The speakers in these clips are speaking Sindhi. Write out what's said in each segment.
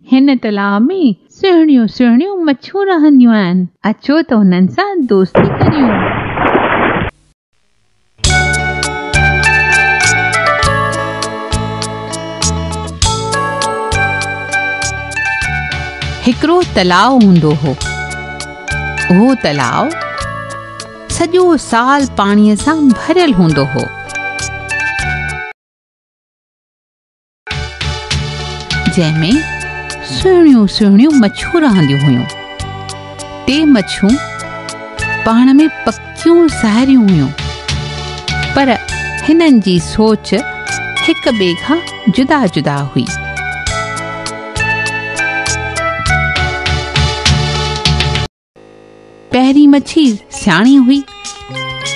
هن تلاء ۾ سهڻيون سهڻيون مڇيون رهنديون آهن. اچو ته هنن سان دوستي ڪريون. هڪڙو تلاء هوندو هو. اهو تلاء سڄو سال پاڻيء سان ڀريل هوندو هو. جنهن ۾ سهڻيون سهڻيون مڇيون رهنديون هيون. ٽي مڇيون پاڻ ۾ پڪيون ساهيڙيون هيون، پر هنن جي سوچ هڪ ٻئي کان جدا جدا هئي. پهرين مڇي سياڻي هئي.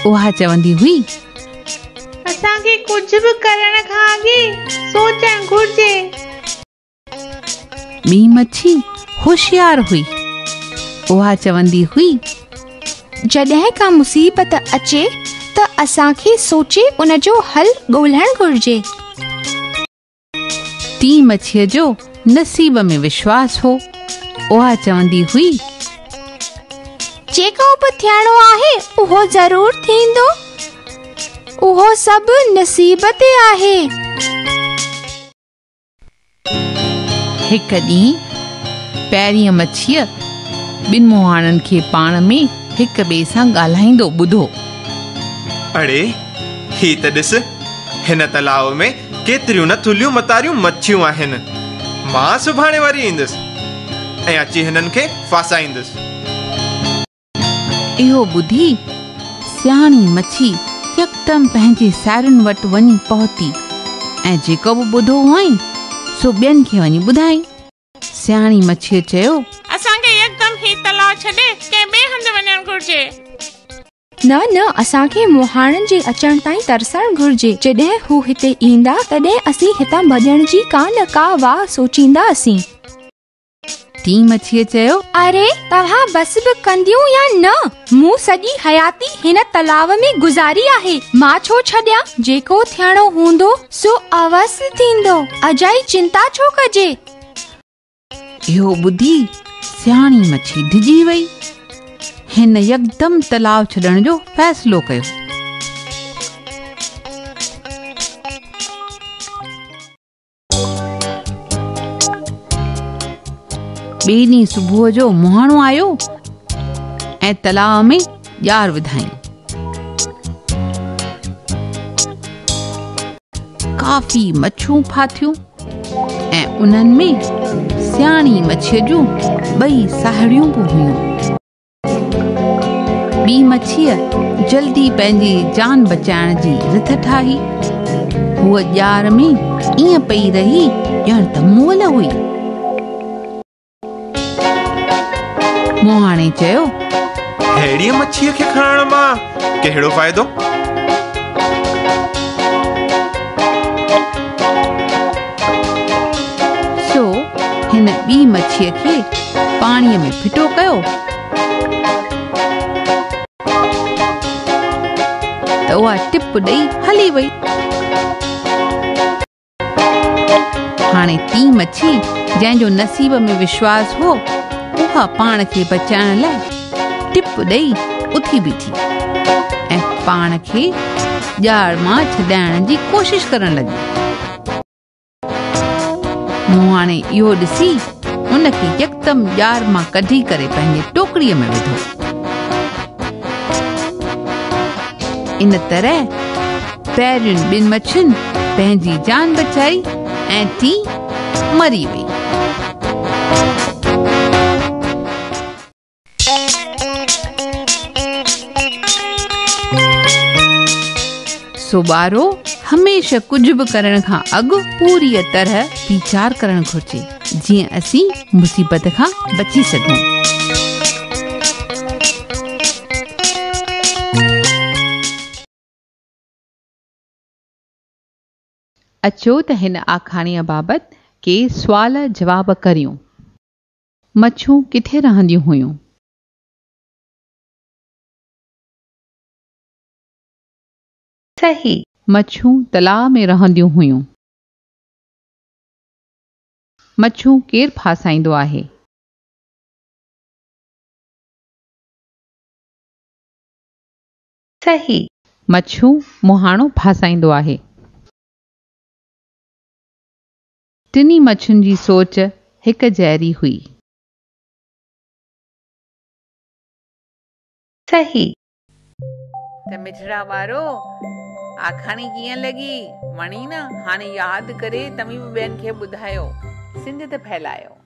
اها چوندي هئي. اسان کي ڪجهه به ڪرڻ کان اڳي سوچڻ گهرجي. ٻي مڇي هوشيار هئي. اها چوندي هئي. جڏهن ڪا مصيبت اچي ته اسان کي سوچي ان جو حل ڳولهڻ گهرجي. ٽين مڇيء جو نصيب ۾ وشواس هو. اها چوندي هئي. جيڪو به ٿيڻو آهي اهو ضرور ٿيندو. اهو سڀ نصيب تي آهي. هڪ ڏينهن پهرينء مڇيء ٻن مهاڻن کي پاڻ ۾ هڪ ٻئي سان ڳالهائيندو ٻڌو. اڙي، هي ته ڏس، هن تلاء ۾ ڪيتريون نه ٿلهيون متاريون مڇيون آهن. مان سڀاڻي وري ايندس ۽ اچي هنن کي ڦاسائيندس. اهو ٻڌي سياڻي مڇي يڪدم پنهنجي ساهيڙين وٽ وڃي پهتي ۽ جيڪو به ٻڌو هئائين سو ٻين کي وڃي ٻڌايائين. سياڻي مڇيء چيو. اسان کي يڪدم هي تلاء ڇڏي ڪنهن ٻئي هنڌ وڃڻ گهرجي. نه نه اسان کي مهاڻن جي اچڻ تائين ترسڻ گهرجي. جڏهن هو هتي ايندا تڏهن اسين هتان ڀڄڻ جي ڪا نه ڪا واهه سوچينداسين. ٽين مڇيء چيو. اري توهان بس به ڪنديون يا نه؟ مون سڄي حياتي هن تلاء ۾ گذاري آهي، مان ڇو ڇڏيان؟ جيڪو ٿيڻو هوندو سو اوس ٿيندو، اجائي چنتا ڇو ڪجي؟ اهو ٻڌي سياڻي مڇي ڊڄي وئي. هن يڪدم تلاء ڇڏڻ جو فيصلو ڪيو. ٻئي ڏينهن صبح جو مهاڻو آيو ۽ تلاء ۾ ڄار وڌائين. ڪافي مڇيون ڦاٿيون ۽ انهن ۾ سياڻي مڇيء جون ٻئي ساهيڙيون به هيون. ٻي مڇيء جلدي پنهنجي جان بچائڻ جي رٿ ٺاهي. هوء ڄار ۾ ائين پئي رهي ڄڻ ته مئل هئي. مهاڻي چيو. ههڙيء مڇيء کي کڻڻ مان ڪهڙو فائدو؟ سو هن ٻي مڇيء کي پاڻيء ۾ ڦٽو ڪيو ته اها ٽپ ڏئي هلي وئي. هاڻي ٽين مڇي جنهن جو نصيب ۾ وشواس هو، اها پاڻ کي بچائڻ لاء ٽپ ڏئي اٿي بيٺي ۽ پاڻ کي ڄار مان ڇڏائڻ جي ڪوشش ڪرڻ لڳي. مهاڻي اهو ڏسي ان کي يڪدم ڄار مان ڪڍي ڪري پنهنجي ٽوڪريء ۾ وڌو. ان طرح پهرين ٻن مڇين پنهنجي جان بچائي ۽ ٽين مري وئي. سو ٻارو هميشه ڪجهه به ڪرڻ کان اڳ پوريء طرح ويچار ڪرڻ گهرجي جيئن اسين مصيبت کان بچي سگهون. اچو ته هن آکاڻيء بابت ڪي سوال جواب ڪريون. مڇون ڪٿي رهنديون هيون؟ صحيح، مڇون تلاء ۾ رهنديون هيون. مڇون ڪير ڦاسائيندو آهي؟ صحيح. مڇون مهاڻو ڦاسائيندو آهي. ٽنهي مڇين جي سوچ هڪ جهڙي هئي. صحيح. ته مٺڙا ٻارو، آکاڻي ڪيئن لڳي؟ وڻي نه؟ هاڻي ياد ڪري توهين به ٻين کي ٻڌايو. سنڌيت ڦهلايو.